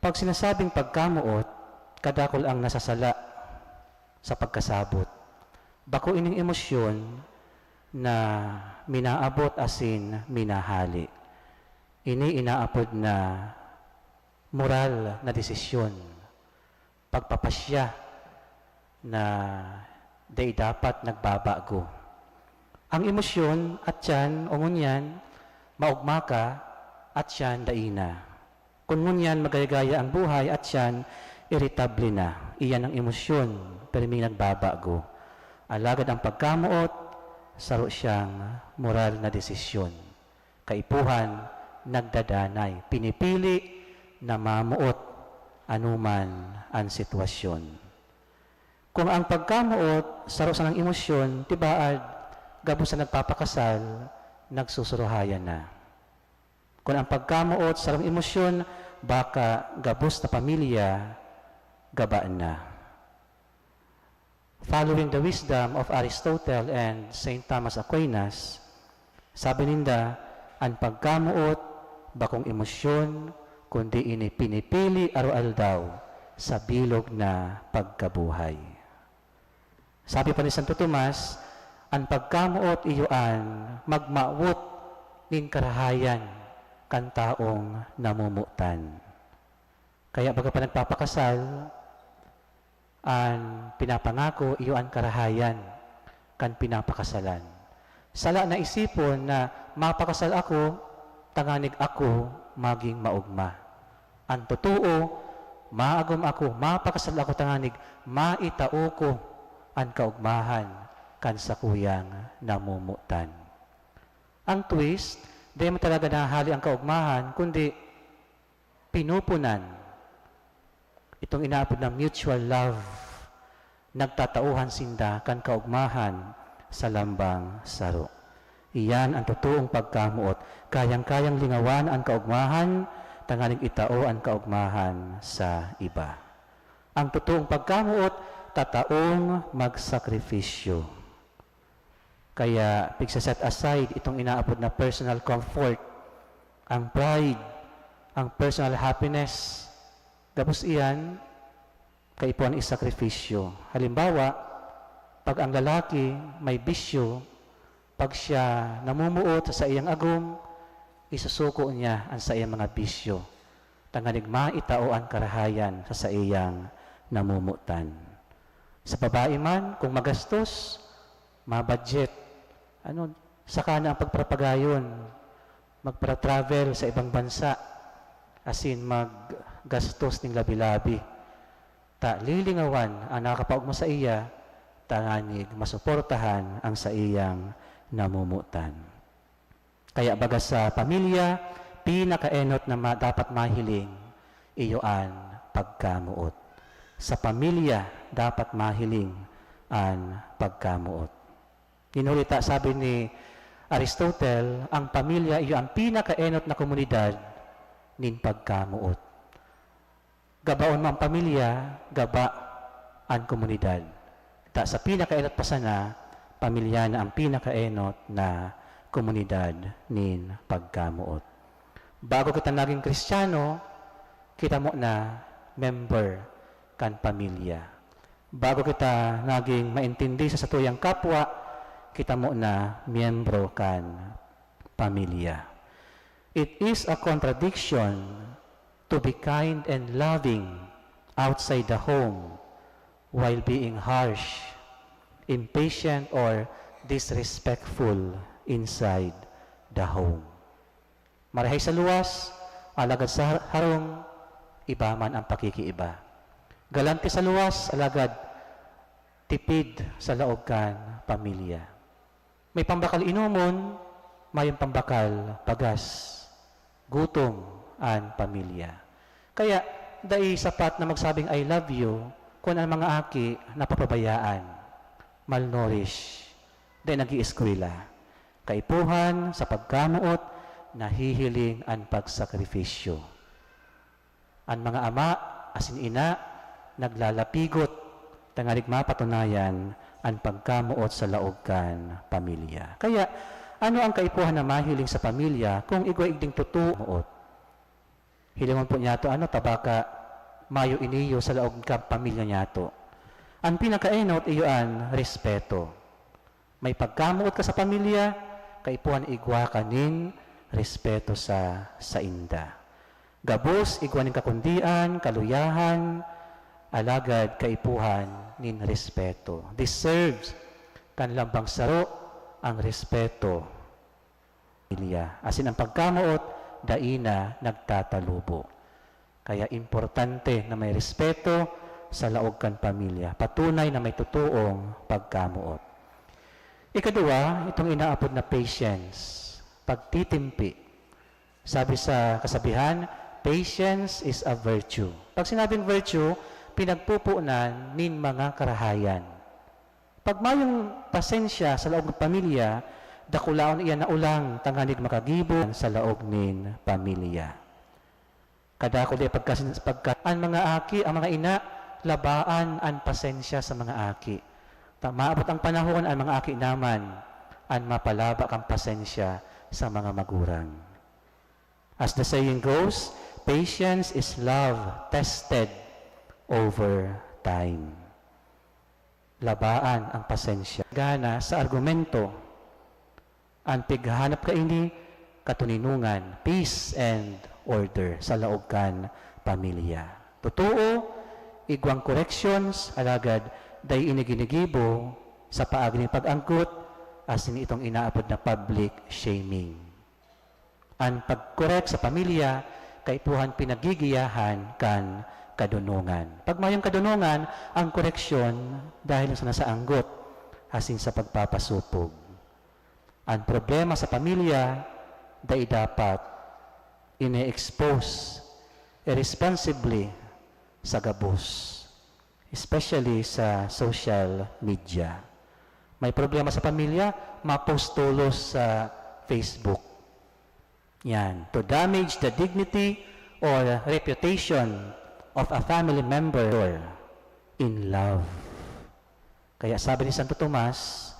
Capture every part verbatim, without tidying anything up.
Pag sinasabing pagkamoot, kadakul ang nasasala sa pagkasabot. Bako ining emosyon na minaabot asin minahali. Ini inaapod na moral na desisyon, pagpapasya na dai dapat nagbabago. Ang emosyon, at siyan o ngunyan, maogma ka, at siyan dai na. Kun ngunyan magaya-gaya ang buhay, at siyan iritable na. Iyan ang emosyon, pirming nagbabago. Alagad ang pagkamoot, saro siyang moral na desisyon. Kaipuhan, nagdadanay, pinipili na mamoot anuman an sitwasyon. Kung ang pagkamoot saro sanang emosyon, tibaad, gabos na nagpapakasal, nagsusuruhayan na. Kun ang pagkamoot sarong emosyon, baka gabos na pamilya, gaba na. Following the wisdom of Aristotle and Saint Thomas Aquinas, sabi ninda, "An pagkamoot bakong emosyon, kundi ini pinipili aroaldaw sa bilog na pagkabuhay." Sabi pa ni Santo Tomas, "An pagkamoot iyo an magmawot nin karahayan kan taong namomotan." Kaya baga pa nagpapakasal, an pinapangako iyo an karahayan kan pinapakasalan. Sala na isipon na mapakasal ako tanganing ako magin maogma. An totoo, maagom ako, mapakasal ako tanganing maitao ko an kaogmahan kan sakuyang namomotan. Ang twist, di man talaga nahahali ang kaogmahan, kundi pinupunan. Itong inaapod na mutual love, nagtatauhan sinda kan kaogmahan sa lambang saro. Iyan ang totoong pagkamoot. Kayang-kayang lingawan ang kaogmahan, tanganing itao an kaogmahan sa iba. Ang totoong pagkamoot, tataong magsakripisyo. Kaya pigse-set aside itong inaapod na personal comfort, ang pride, ang personal happiness. Gabos iyan, kaipuhan isakripisyo. Halimbawa, pag ang lalaki may bisyo, pag siya namumuot sa saiyang agom, isusuko niya an saiyang mga bisyo, tanganing maitao an karahayan sa saiyang namomotan. Sa babae man, kung magastos, ma-budget. Ano, saka na ang pagpapagayon, magpara-travel sa ibang bansa, asin maggastos nin labi-labi. Ta lilingawan ang nakakapaogma saiya, tanganing masuportahan ang saiyang namomotan. Kaya baga sa pamilya, pinakaenot na ma-, dapat mahiling, iyo an pagkamoot. Sa pamilya, dapat mahiling an pagkamoot. Nin huli ta, sabi ni Aristotle, ang pamilya iyo an pinakaenot na komunidad nin pagkamoot. Gabaon mo ang pamilya, gaba an komunidad. Ta sa pinakaenot pa sana, pamilya na ang pinakaenot na komunidad nin pagkamoot. Bago kita naging Kristiyano, kita mo na member kan pamilya. Bago kita naging maintindi sa satuyang kapwa, kita mo na miyembro kan pamilya. It is a contradiction to be kind and loving outside the home while being harsh, impatient, or disrespectful inside the home. Marahay sa luwas, alagad sa har-, harong, iba man ang pakikiiba. Galante sa luwas, alagad tipid sa laog kan pamilya. May pambakal inomon, mayong pambakal bagas. Gutom an pamilya. Kaya, dai sapat na magsabing "I love you" kun an mga aki napapabayaan, malnourished, dai nag-ieskwela. Kaipuhan sa pagkamoot, nahihiling an pagsakripisyo. An mga ama asin ina naglalapigot tanganing mapatunayan an pagkamoot sa laog kan pamilya. Kaya, ano ang kaipuhan na mahiling sa pamilya kung igwa igding totoo moot? Hilingon po niyato, ano, ta baka mayo ini iyo sa laog kan pamilya niyato. An pinakaenot iyo an respeto. May pagkamoot ka sa pamilya, kaipuhan igwa ka nin respeto sa sainda. Gabos, igwa nin kakundian, kaluyahan, alagad kaipuhan nin respeto. Deserves kan lambang saro ang respeto. Pamilya. Asin ang pagkamoot, dai na nagtatalubo. Kaya importante na may respeto sa laog kan pamilya. Patunay na may totoong pagkamoot. Ikaduwa, itong inaapod na patience, pagtitimpi. Sabi sa kasabihan, patience is a virtue. Pag sinabing virtue, pinagpupunan nin mga karahayan. Pag mayong pasensya sa laog ng pamilya, dakulaon iyan na ulang tanganing makagibo sa laog nin pamilya. Kadakul di pagkasin-, pagka-, an mga aki, ang mga ina, labaan an pasensya sa mga aki. Ta maabot ang panahon, an mga aki naman an mapalaba kan pasensya sa mga magurang. As the saying goes, patience is love tested over time. Labaan ang pasensya. Gana sa argumento, an pighahanap kaini, katoninongan, peace and order sa laog kan pamilya. Totoo, igwang corrections, alagad dai ini ginigibo sa paagi nin pag-anggot asin itong inaapod na public shaming. An pag-correct sa pamilya, kaipuhan pinagigiyahan kan kadonongan. Pag mayong kadonongan, ang koreksyon dahil sa nasaanggot asin sa pagpapasupog. An problema sa pamilya, dai dapat ine-expose irresponsibly sa gabos, especially sa social media. May problema sa pamilya, ma-post tolos sa Facebook. Yan, to damage the dignity or reputation of a family member in love. Kaya sabi ni Santo Tomas,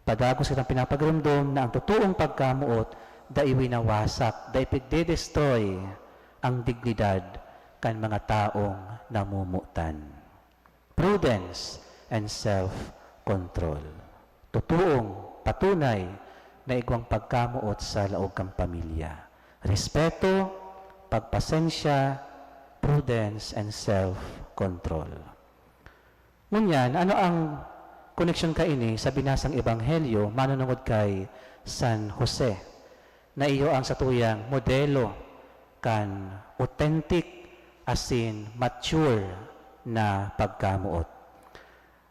padagos kitang pinapagiromdom na ang totoong pagkamoot dai winawasak, dai pigdedestroy ang dignidad kan mga taong namumutan. Prudence and self-control. Totoong, patunay na igwang pagkamoot sa laog kan pamilya. Respeto, pagpasensya, prudence, and self-control. Ngunyan, ano ang koneksyon kaini sa binasang ebanghelyo manunungod kay San Jose, na iyo ang satuyang modelo kan authentic asin mature na pagkamoot?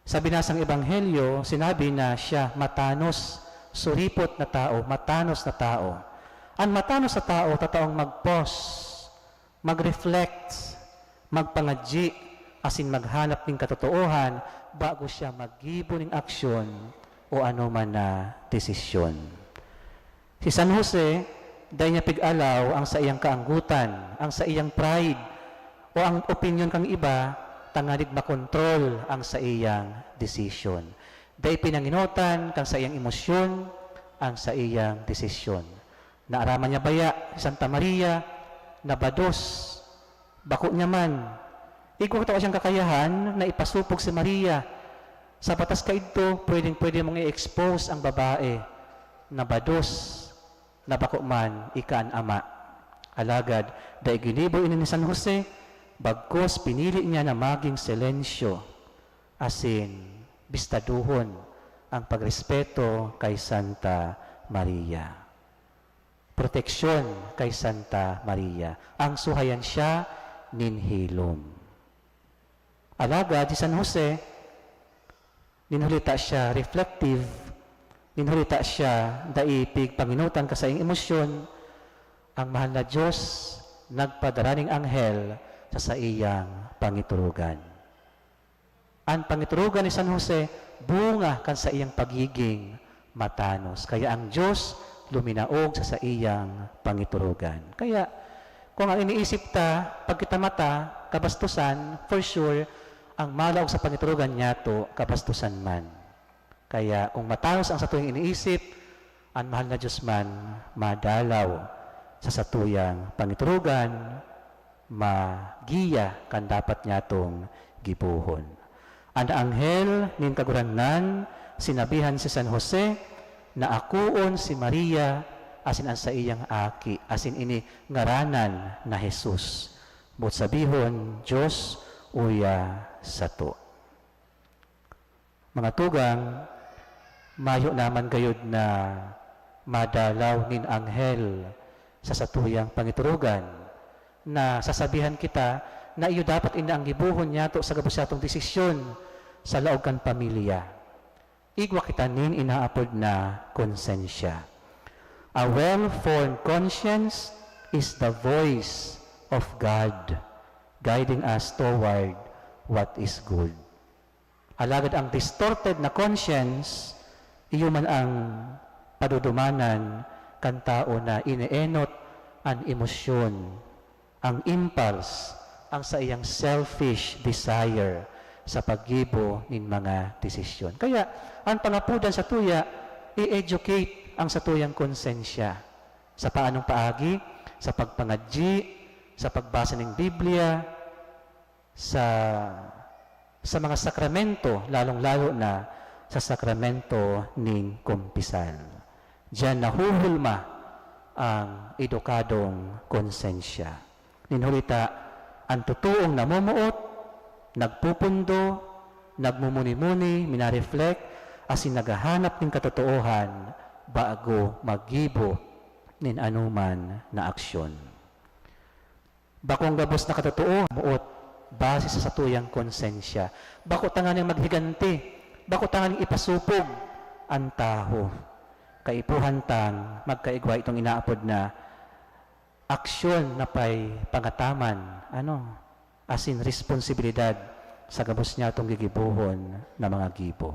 Sa binasang ebanghelyo, sinabi na siya matanos, suripot na tao, matanos na tao. An matanos na tao tataong mag-pause, mag-reflect, magpangadyi, asin maghanap nin katotoohan bago siya maggibo nin aksyon o anoman na desisyon. Si San Jose, dai niya pig-alaw ang saiyang kaanggotan, ang saiyang pride, o ang opinyon kan iba tanganing makontrol ang saiyang desisyon. Dai pinangenotan kan saiyang emosyon ang saiyang desisyon. Naaraman niya baya si Santa Maria na bados, bako niya man. Igwa tao siyang kakayahan na ipasupog si Maria. Sa batas kaidto, pwedeng-pwede mong i-expose ang babae na bados, na bako man ika an ama. Alagad, dai ginibo ini ni San Jose, bagkos pinili niya na magin silensyo, asin bistadohon ang pagrespeto kay Santa Maria. Proteksyon kay Santa Maria. Ang suhayan siya nin hilom. Alagad si San Jose, nin huli ta siya reflective, nin huli ta siya dai pigpangenotan kan saiyang emosyon, ang mahal na Dios nagpadara nin anghel sa saiyang pangiturugan. An pangiturugan ni San Jose, bunga kan saiyang pagiging matanos. Kaya ang Dios luminaog sa saiyang pangiturugan. Kaya, kung ang iniisip ta, pag kita mata, kabastusan, for sure, ang malaog sa pangiturugan niyato, kabastusan man. Kaya, kung matanos ang satuyang iniisip, an mahal na Dios man madalaw. sa satuyang pangiturugan, magiya kan dapat nyatong gibohon. An anghel nin Kagurangnan sinabihan si San Jose na akoon si Maria asin an saiyang aki, asin ini ngaranan na Jesus. Boot sabihon, Dios uya sato. Mga tugang, mayo naman gayud na madalaw nin anghel sa satuyang pangiturugan na sasabihan kita na iyo dapat ini ang gibohon nyato sa gabos satong desisyon sa laog kan pamilya. Igwa kita nin inaapod na konsensya. A well-formed conscience is the voice of God guiding us toward what is good. Alagad ang distorted na conscience, iyo man ang padudumanan kan tao na ineenot an emosyon, ang impulse, ang saiyang selfish desire sa paggibo nin mga desisyon. Kaya, ang pangapodan satuya, i-educate ang satuyang konsensya. Sa paanong paagi? Sa pagpangadyi, sa pagbasa ning Biblia, sa, sa mga sakramento, lalong-lalo na sa sakramento nin kumpisal. Diyan nahuhulma ang edukadong konsensya. Nin huli ta, an totoong namomoot, nagpupundo, nagmumuni-muni, minareflect, asin naghahanap nin katotoohan bago maggibo nin anoman na aksyon. Bakong gabos na katotoohan, moot, base sa satuyang konsensya. Bako tanganing maghiganti, bako tanganing ipasupog an tawo. Kaipuhan tang magkaigwa itong inaapod na aksyon na pay pangataman, ano, asin responsibilidad sa gabos nyatong gigibohon na mga gibo.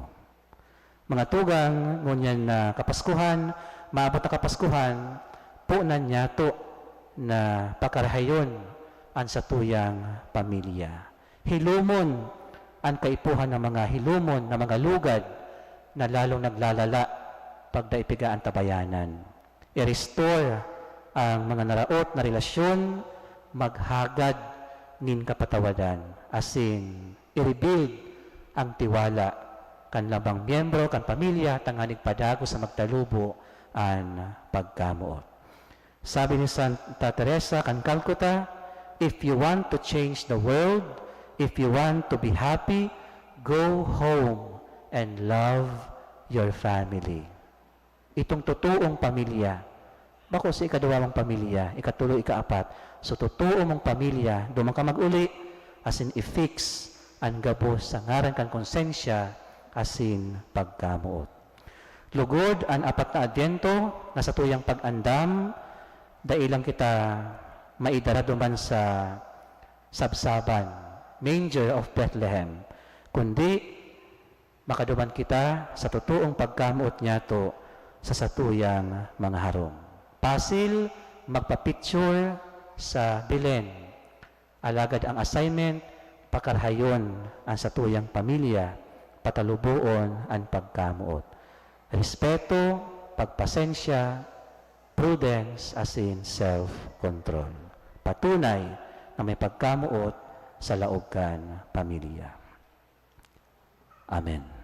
Mga tugang, ngunyan na Kapaskuhan, maabot na Kapaskuhan, punan nyato na pakarahayon an satuyang pamilya. Hilomon an kaipuhan na mga hilomon na mga lugad na lalong naglalala pag dai piga an tabayanan. I-restore ang mga naraot na relasyon, maghagad nin kapatawadan, asin i-rebuild ang tiwala kan labang miyembro kan pamilya tanganing padagos sa magtalubo an pagkamoot. Sabi ni Santa Teresa kan Calcutta, "If you want to change the world, if you want to be happy, go home and love your family." Itong totoong pamilya, bako sa ikadwawang pamilya, ikatulo, ikaapat. So, totoo mong pamilya, duman ka mag-uli, asin i-fix an gabos sa ngaran kan konsensya asin pagkamoot. Lugod an apat na Adyento na satuyang pag-andam, dai lang kita maidara duman sa sabsaban, manger of Bethlehem, kundi makaduman kita sa totoong pagkamoot nyato sa satuyang mga harong. Pasil, magpa-picture sa Belen. Alagad ang assignment, pakarahayon an satuyang pamilya, pataluboon an pagkamoot. Respeto, pagpasensya, prudence, asin self-control. Patunay na may pagkamoot sa laog kan pamilya. Amen.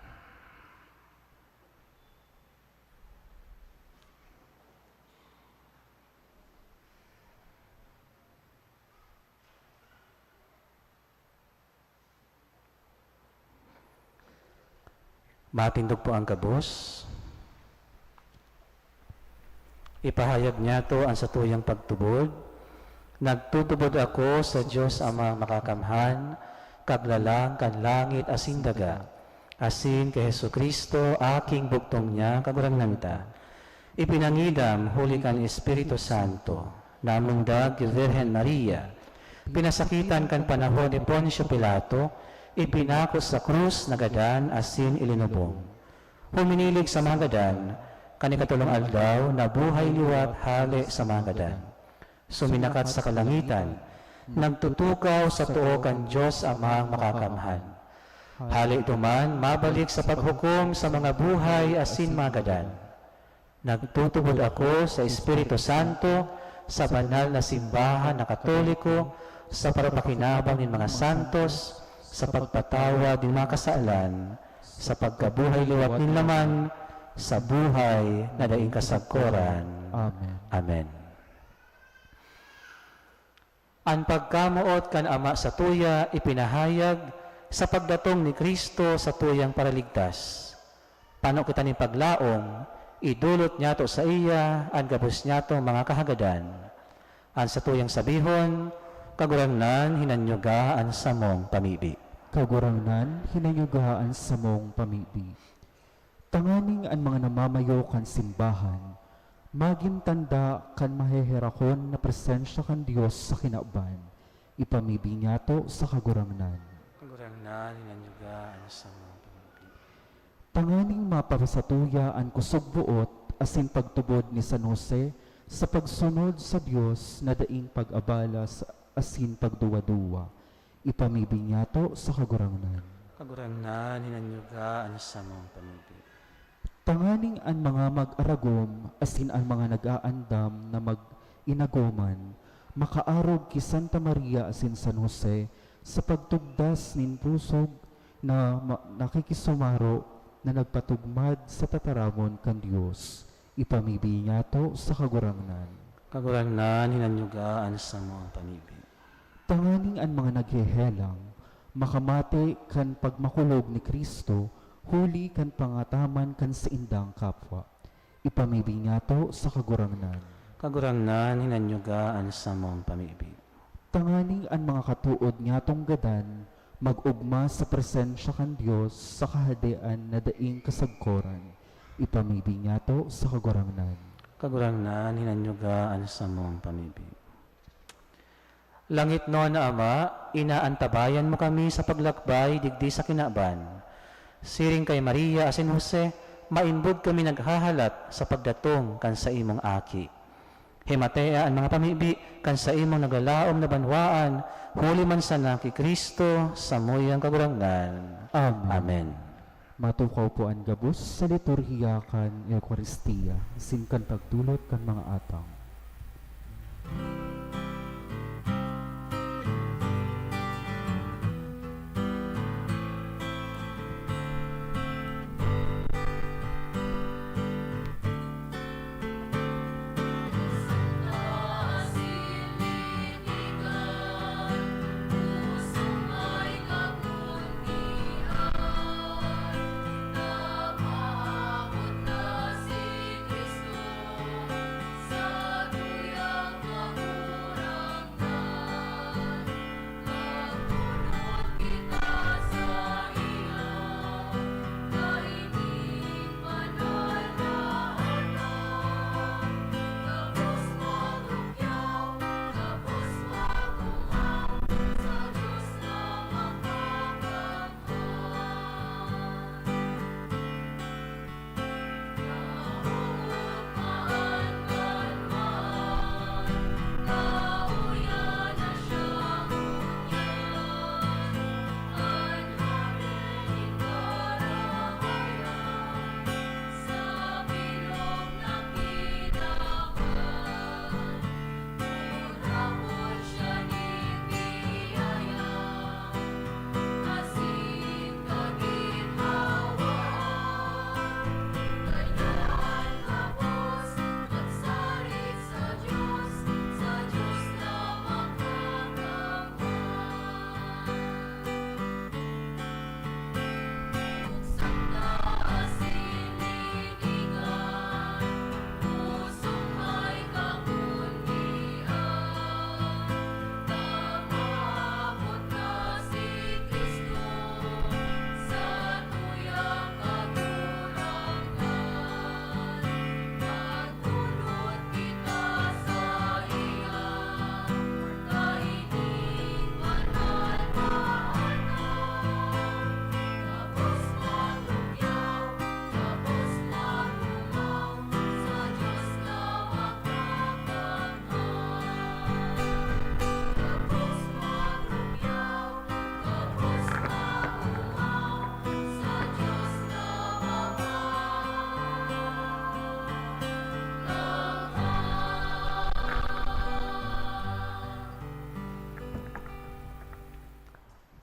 Matindog po ang gabos. Ipahayag nyato an satuyang pagtubod. Nagtutubod ako sa Dios Amang Makakamhan, Kaglalang kan langit asin daga, asin ki Jesu-Cristo, Aking bugtong niya, Kagurangnan ta. Ipinangidam huli kan Espiritu Santo, namundag ki Birhen Maria, pinasakitan kan panahon ni Poncio Pilato, ipinako sa krus, nagadan asin ilinubong. Huminilig sa mga gadan, kan ikatolong aldaw, nabuhay liwat hale sa mga gadan. Suminakat sa kalangitan, nagtutukaw sa too kan Dios Amang Makakamhan. Hale duman, mabalik sa paghukom sa mga buhay asin mga gadan. Nagtutubod ako sa Espiritu Santo, sa banal na simbahan na Katoliko, sa pagpakinabang nin mga santos, sa pagpatawad nin mga kasalan, sa pagkabuhay liwat nin laman, sa buhay na daing kasagkoran. Amen. Amen. An pagkamoot kan Ama satuya ipinahayag sa pagdatong ni Cristo satuyang Paraligtas. Pano kita nin paglaom, idolot niyato saiya an gabos niyatong mga kahagadan. An satuyang sabihon, "Kagurangnan, hinanyuga an samong pamibi." Kagurangnan, hinanyuga an samong pamibi. Tanganing an mga namamayo kan simbahan magin tanda kan maheherakon na presensya kan Dios sa kinaban, ipamibi niyato sa Kagurangnan. Kagurangnan, hinanyuga an samong pamibi. Tanganing mapasatuya an kusog boot asin pagtubod ni San Jose sa pagsunod sa Dios na daing pag-abala sa, asin pagduwa-duwa, ipamibi niyato sa Kagurangnan. Kagurangnan, hinanyuga an samong pamibi. Tanganing an mga mag-aragom asin an mga nag-aandam na mag-inagoman makaarog ki Santa Maria asin San Jose sa pagtugdas nin pusog na ma-, nakikisumaro na nagpatugmad sa tataramon kan Dios, ipamibi niyato sa Kagurangnan. Kagurangnan, hinanyuga an samong pamibi. Tanganing an mga naghehelang makamate kan pagmakulog ni Cristo huli kan pangataman kan saindang kapwa, ipamibi niyato sa Kagurangnan. Kagurangnan, hinanyuga an samong pamibi. Tanganing an mga katood niyatong gadan mag-ogma sa presensya kan Dios sa Kahadean na daing kasagkoran, ipamibi niyato sa Kagurangnan. Kagurangnan, hinanyuga an samong pamibi. Langitnon na Ama, inaantabayan mo kami sa paglakbay digdi sa kinaban. Siring kay Maria asin Jose, maimbod kami naghahalat sa pagdatong kan saimong Aki. Himatea an mga pamibi kan saimong naglalaom na banwaan, huli man sana ki Cristo, samuyang Kagurangnan. Amen. Amen. Matukaw po an gabos sa liturhiya kan Eukaristia asin kan pagdolot kan mga atang.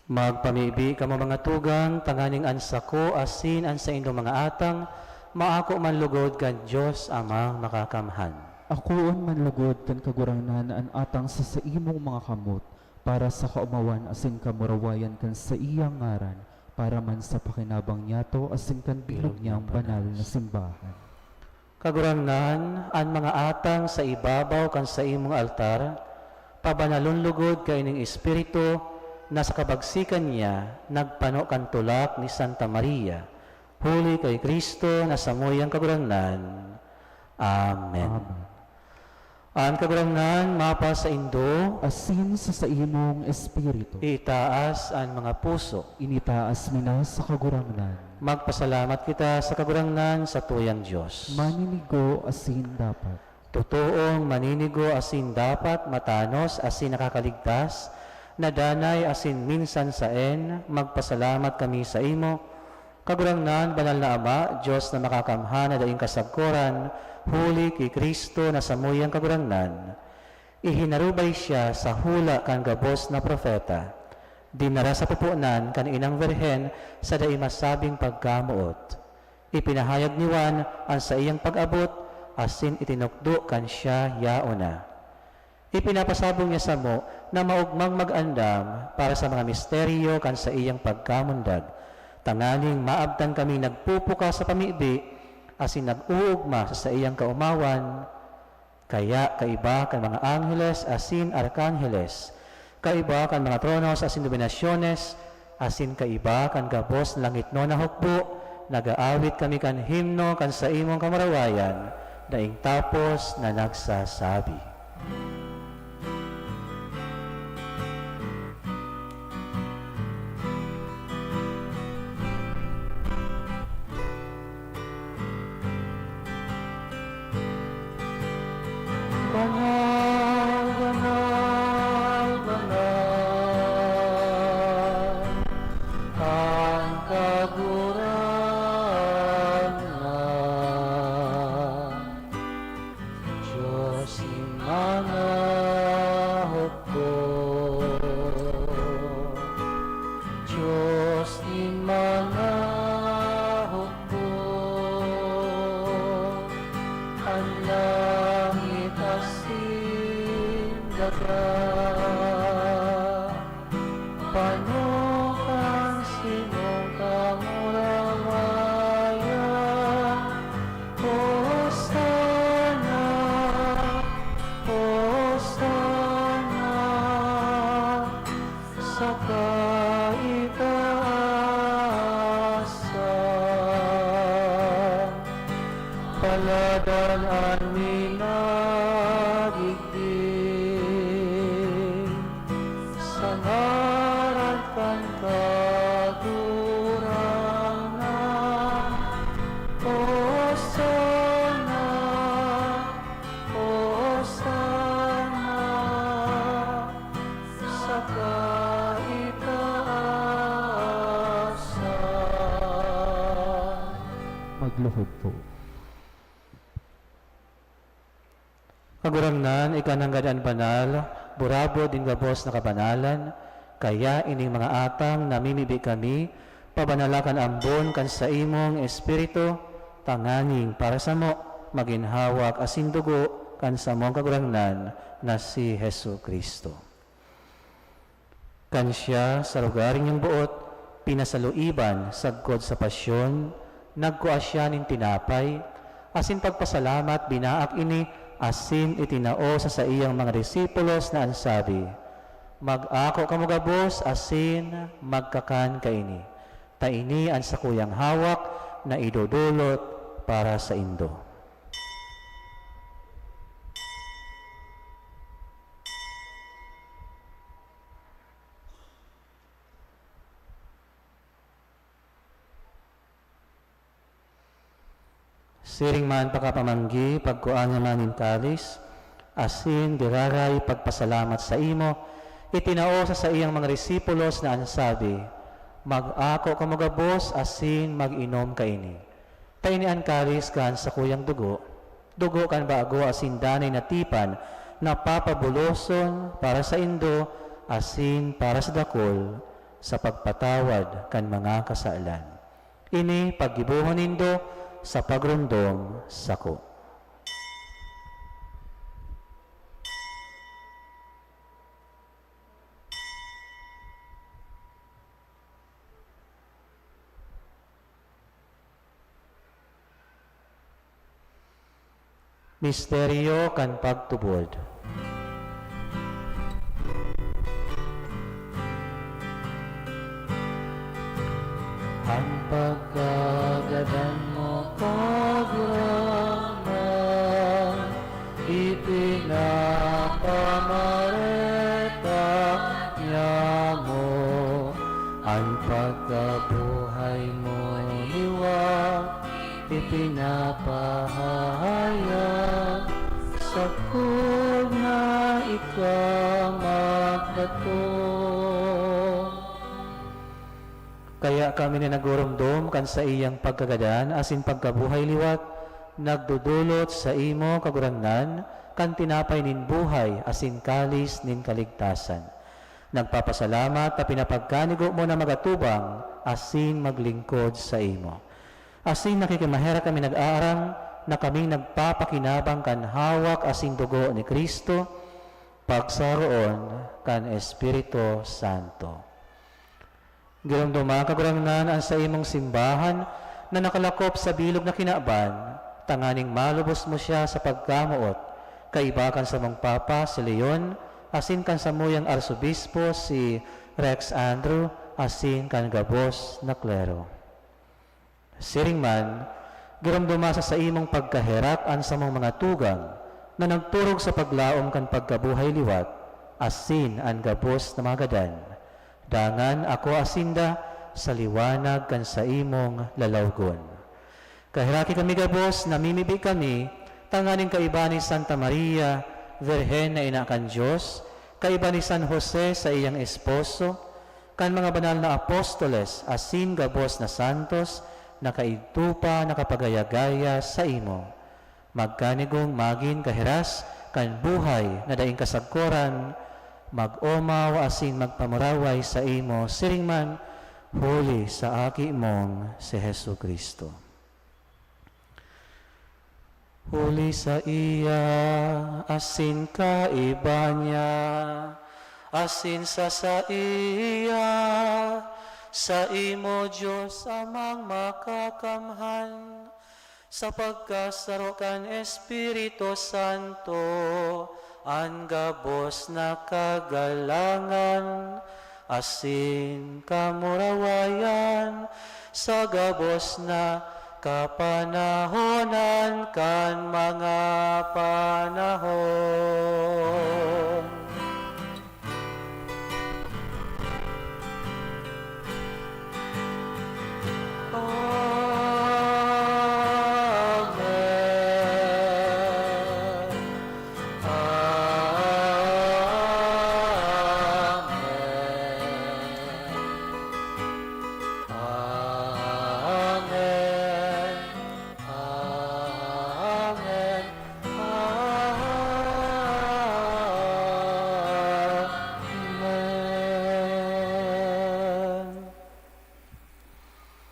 Magpamibi kamo, mga tugang, tanganing an sako asin an saindong mga atang maako man lugod kan Dios Amang Makakamhan. Akoon man lugod kan Kagurangnan an atang sa saimong mga kamot, para sa kaomawan asin kamurawayan kan saiyang ngaran, para man sa pakinabang niyato asin kan bilog niyang banal na simbahan. Kagurangnan, an mga atang sa ibabaw kan saimong altar, pabanalon lugod kaining espiritu na sa kabagsikan niya nagpano kan tulak ni Santa Maria, huli ki Cristo na samuyang Kagurangnan. Amen. Amen. An Kagurangnan mapasaindo. Asin sa saimong espiritu. Itaas an mga puso. Initaas mi na sa Kagurangnan. Magpasalamat kita sa Kagurangnan, satuyang Dios. Maninigo asin dapat. Totoong maninigo asin dapat, matanos asin nakakaligtas, na danay asin minsan saen, magpasalamat kami saimo, Kagurangnan, Banal na Ama, Dios na Makakamhan na daing kasagkoran, huli ki Cristo na samuyang Kagurangnan. Ihinarubay siya sa hula kan gabos na propeta. Dinara sa pupunan kan Inang Birhen sa dai masabing pagkamoot. Ipinahayag ni Juan an saiyang pag-abot, asin itinukdo kan siya yaon na. Ipinapasabong niya samo na maogmang mag-andam para sa mga misteryo kan saiyang pagkamundag, tanganing maabtan kami nagpupuka sa pamibi asin nag-oogma sa saiyang kaomawan. Kaya kaiba kan mga angheles asin arkangheles, kaiba kan mga tronos asin dominasyones, asin kaiba kan gabos na langitnon na hukbo, nag-aawit kami kan himno kan saimong kamurawayan, daing tapos na nagsasabi. Banal, banal, banal, an Kagurangnan, Dios nin mga hukbo, Dios nin mga hukbo. An langit asin daga, pano kan saimong kamurawayan. Hosana, Hosana sa kaitaasan. Paladan an minadigdi sa ngaran kan Kagurangnan. Hosana, Hosana sa kaitaasan. Maglukod po. Kagurangnan, ika nanggad an banal, burabod nin gabos na kabanalan, kaya ining mga atang namimibi kami, pabanala kan ambon kan saimong Espiritu, tanganing para samo magin hawak asin dugo kan samong Kagurangnan na si Jesu-Cristo. Kan siya, sa lugar niyang boot, pinasaluiban sagkod sa pasyon, nagkua siya nin tinapay, asin pagpasalamat, binaak ini, asin itinao sa saiyang mga disipulos na an sabi, "Mag-ako kamo gabos asin magkakan kaini, ta ini an sakuyang hawak na idodolot para saindo." Siring man pakapamanggi, pagkua niya man nin kalis, asin giraray pagpasalamat saimo, itinao sa saiyang mga disipulos na an sabi, "Mag-ako kamo gabos asin mag-inom kaini. Ta ini an kalis kan sakuyang dugo, dugo kan bago asin danay na tipan na papabuloson para saindo asin para sa dakul, sa pagpatawad kan mga kasalan. Ini paggibohon nindo sa pagromdom sako. Misteryo kan pagtubod. An pagkagadan mo, Kagurangnan, ipinapamareta niamo. An pagkabuhay mo, liwat ipinapahayag, sagkod na ika magdatong. Kaya kami na nagurumdom kan saiyang pagkagadan asin pagkabuhay liwat, nagdodolot saimo, Kagurangnan, kan tinapay nin buhay asin kalis nin kaligtasan. Nagpapasalamat ta pinapagkanigo mo na magatubang asin maglingkod saimo. Asin nakikimaherak kami nag-aaram na kaming nagpapakinabang kan hawak asin dugo ni Cristo, pagsaroon kan Espiritu Santo. Giromdoma, Kagurangnan, an saimong simbahan na nakalakop sa bilog na kinaban, tanganing malubos mo siya sa pagkamoot, kaiba kan samong Papa, si Leon, asin kan samuyang Arsobispo, si Rex Andrew, asin kan gabos na klero. Siring man, giromdoma sa saimong pagkaherak an samong mga tugang na nagturog sa paglaom kan pagkabuhay liwat, asin an gabos na mga gadan. Dangan ako asinda sa liwanag kan saimong lalawgon. Kaheraki kami gabos, namimibi kami, tanganing kaiba ni Santa Maria, Birhen na ina kan Dios, kaiba ni San Jose sa iyang esposo, kan mga banal na apostoles asin gabos na santos na kaidto pa nakapagaya-gaya saimo. Magkanigong magin kahiras kan buhay na daing kasagkoran, mag-omaw asin magpamuraway saimo siring man, huli sa Aki mong si Jesu-Cristo. Huli saiya, asin kaiba niya, asin sa saiya, saimo, Dios Amang Makakamhan, sa pagkasaro kan Espiritu Santo, an gabos na kagalangan asin kamurawayan sa gabos na kapanahonan kan mga panahon. Amen. Amen. Amen. Amen.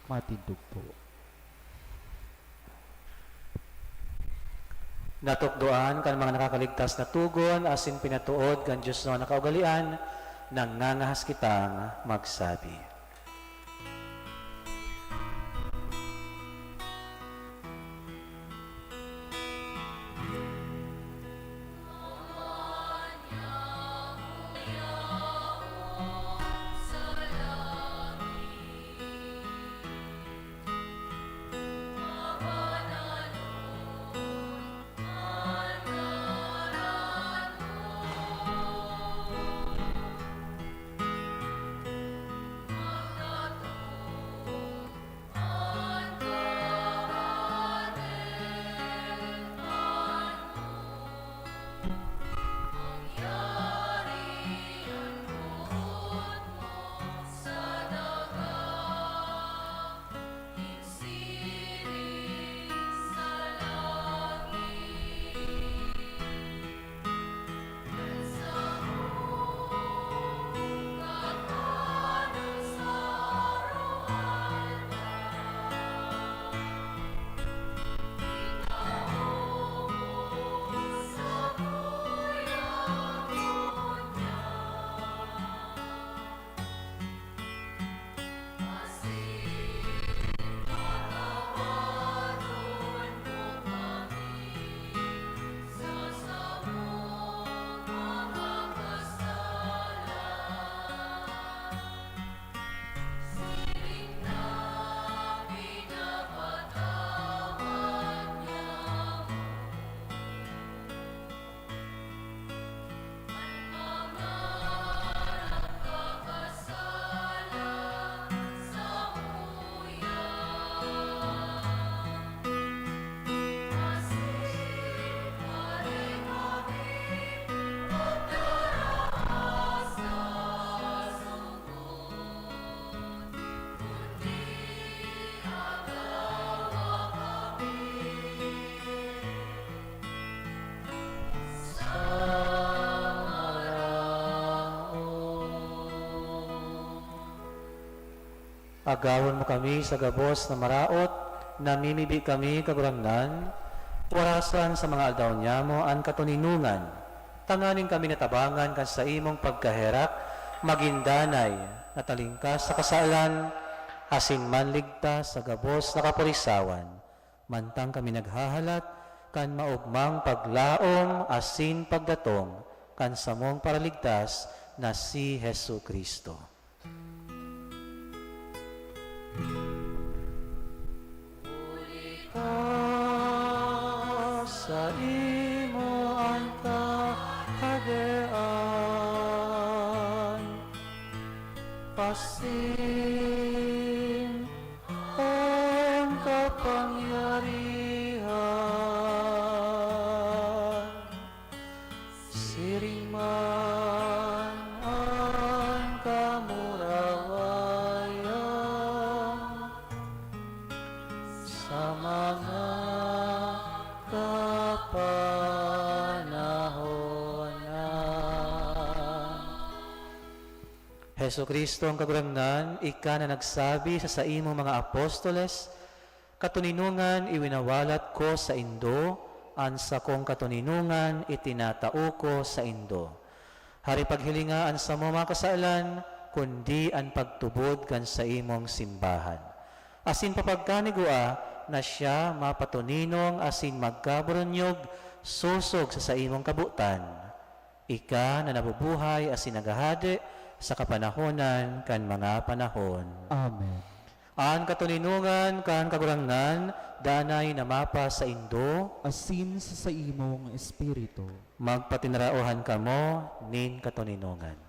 Matindog po. Natukdoan kan mga nakakaligtas na togon asin pinatuod kan Dios na kaugalean, nangangahas kitang magsabi. Agawon mo kami sa gabos na maraot, namimibi kami, Kagurangnan, warasan sa mga aldaw niyamo an katoninongan, tanganing kami natabangan kan saimong pagkaherak, magin danay, natalingkas sa kasalan, asin manligtas sa gabos na kapurisawan, mantang kami naghahalat kan maogmang paglaom asin pagdatong kan samong Paraligtas na si Jesu-Cristo. Huli ka, saimo an kahadean, pasin an kapangyarihan, siring man an kamurawayan sa mga kapanahonan. Jesu-Cristo ang Kagurangnan, ika na nagsabi sa saimong mga apostoles, "Katoninongan iwinawalat ko saindo, an sakong katoninongan itinatao ko saindo." Hari, paghilinga an samong mga kasalan, kundi an pagtubod kan saimong simbahan. Asin papagkanigua na siya mapatoninong asin magkaburunyog sosog sa saimong kabotan. Ika na nabubuhay asin naghahade sa kapanahonan kan mga panahon. Amen. An katoninongan kan Kagurangnan danay na mapasaindo. Asin sa saimong espiritu. Magpatinaraohan kamo nin katoninongan.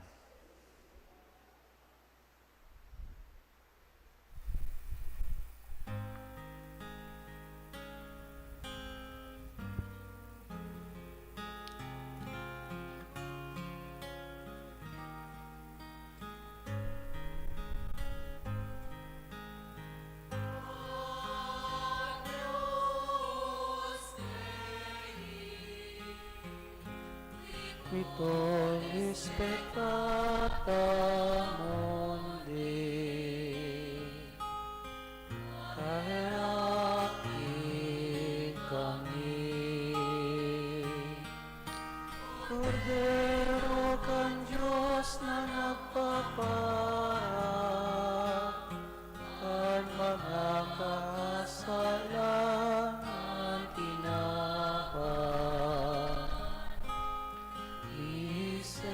Quitoris peccata mundi, kaheraki kami. Kordero kan Dios na nagpaparak kan mga kasalan, tinapay. Miserere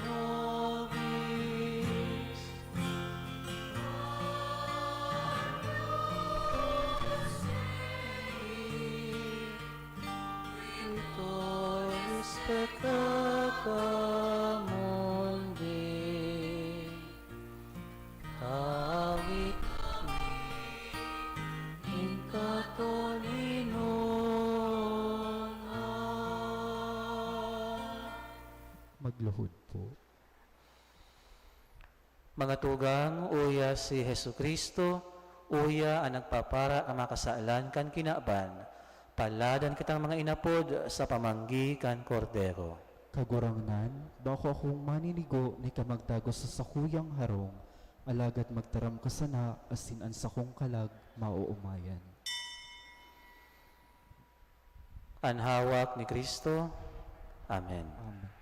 nobis. Ito is peccata mundi. Tawi kami nin katoninongan. Magluhod po. Mga tugang, uya si Jesu-Cristo, uya an nagpapara kan mga kasalan kan kinaban. Paladan kitang mga inapod sa pamanggi kan Kordero. Kagurangnan, bako akong maninigo na ika magdagos sa sakuyang harong, alagad magtaram ka sana asin an sakong kalag maoomayan. An hawak ni Cristo. Amen. Amen.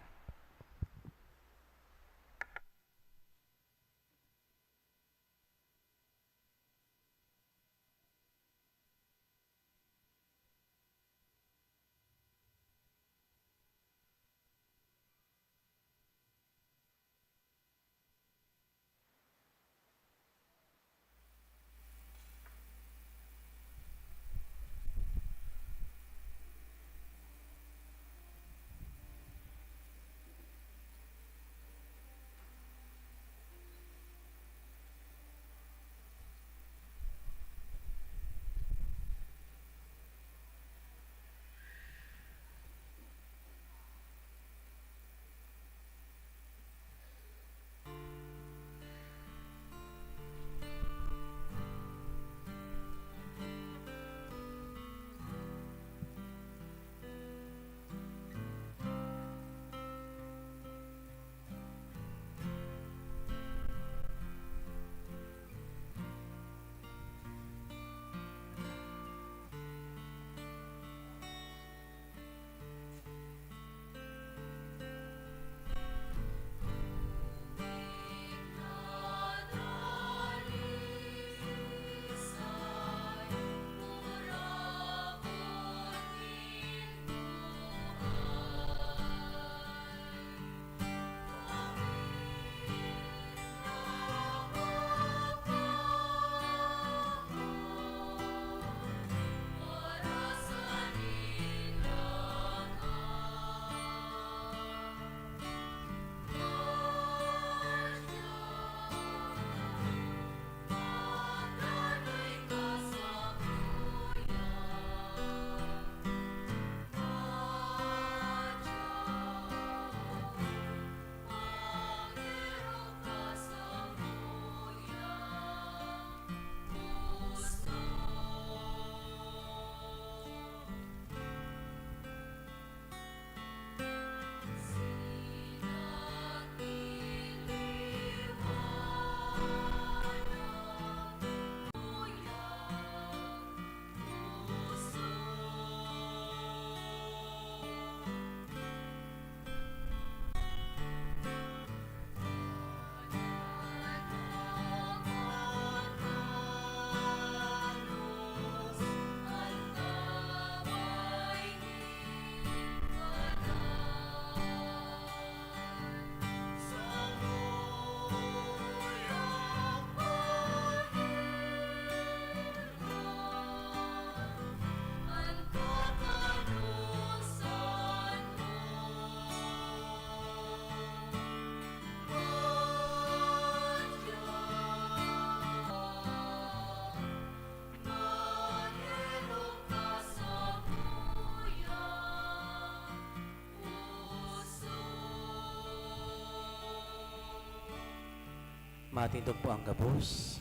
Matindog po ang gabos.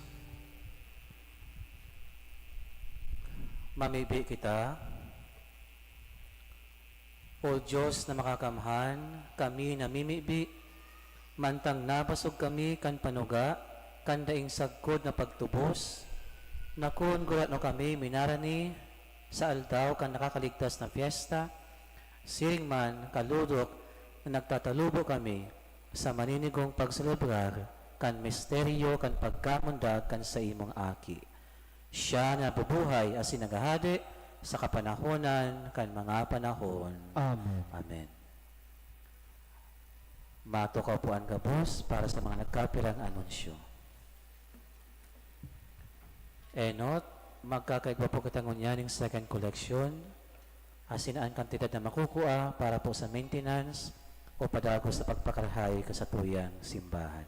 Mamibi kita. O Diyos na makakamhan, kami namimibi, mantang nabasog kami kan panuga kan daing sagkod na pagtubos, na kun gurano kami minarani sa aldaw kan nakakaligtas na fiesta, siring man kalodok na nagtatalubo kami sa maninigong pagselebrar kan misteryo kan pagkamundag kan saimong Aki. Siya na nabubuhay asin naghahade sa kapanahonan kan mga panahon. Amen. Amen. Matukaw po an gabos para sa mga nagkapirang anunsyo. Enot, magkakaigwa po kita ngunyan ning second collection, asin an kantidad na makukua para po sa maintenance o padagos sa pagpakarahay kan satuyang simbahan.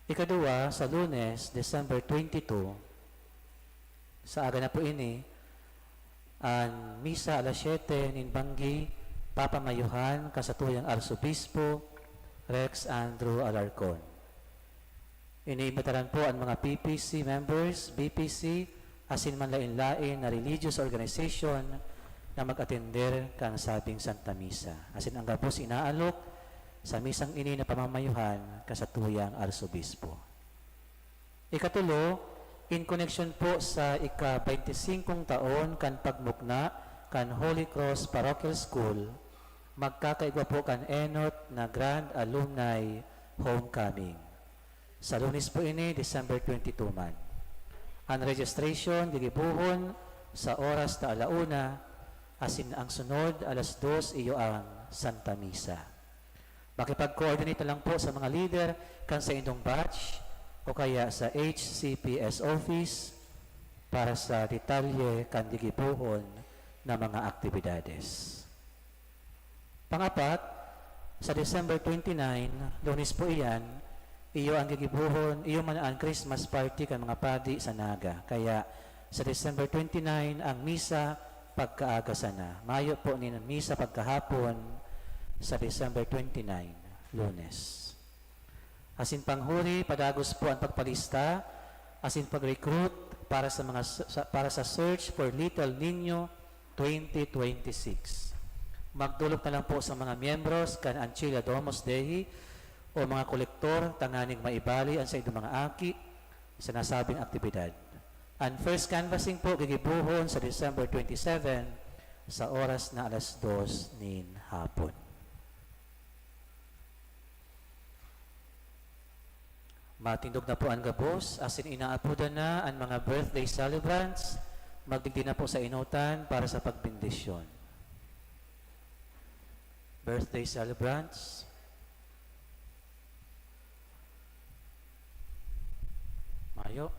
Ikaduwa, sa Lunes, December twenty-two, sa aga na po ini, an misa alas siyete nin banggi papamayuhan kan satuyang Arsobispo Rex Andrew Alarcon. Iniimbitaran po an mga P P C members, B P C, asin manlaen-laen na religious organization na mag-atender kan sabing Santa Misa. Asin an gabos inaalok sa misang ini na pamamayuhan kan satuyang Arsobispo. Ikatulo, in koneksyon po sa ika-baynti singkong taon kan pagmukna kan Holy Cross Parochial School, magkakaigwa po kan enot na Grand Alumni Homecoming. Sa Lunes po ini, December twenty-two man. An registration gigibohon sa oras na ala una, asin ang sunod, alas dos, iyo ang Santa Misa. Makipag-coordinate na lang po sa mga leader kan saindong batch o kaya sa H C P S office para sa detalye kan gigibohon na mga aktibidades. Pangapat, sa December twenty-nine, Lunes po iyan, iyo ang gigibohon, iyo man an Christmas party kan mga padi sa Naga. Kaya sa December twenty-nine ang misa pagkaaga sana. Mayo po nin misa pagkahapon sa December twenty-nine, Lunes. Asin panghuri, padagos po an pagpalista asin pag-recruit para sa mga s-, sa, para sa Search for Little Niño twenty twenty-six. Magdolok na lang po sa mga miyembros kan Ancilla Domus Dei o mga kolektor tanganing maibali an saindong mga aki sa nasabing aktibidad. An first canvassing po gigibohon sa December twenty-seven sa oras na alas dos nin hapon. Matindog na po an gabos, asin inaapodan na an mga birthday celebrants. Magdigdi na po sa enotan para sa pagbendisyon. Birthday celebrants. Mayo.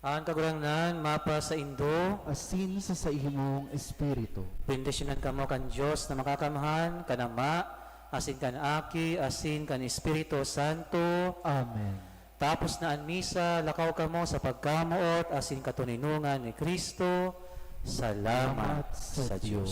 An Kagurangnan mapasaindo. Asin sa saimong espiritu. Bendisyonan kamo kan Dios na Makakamhan, kan Ama, asin kan Aki, asin kan Espiritu Santo. Amen. Tapos na an misa, lakaw kamo sa pagkamoot asin katoninongan ni Cristo. Salamat Salamat sa sa Dios. Dios.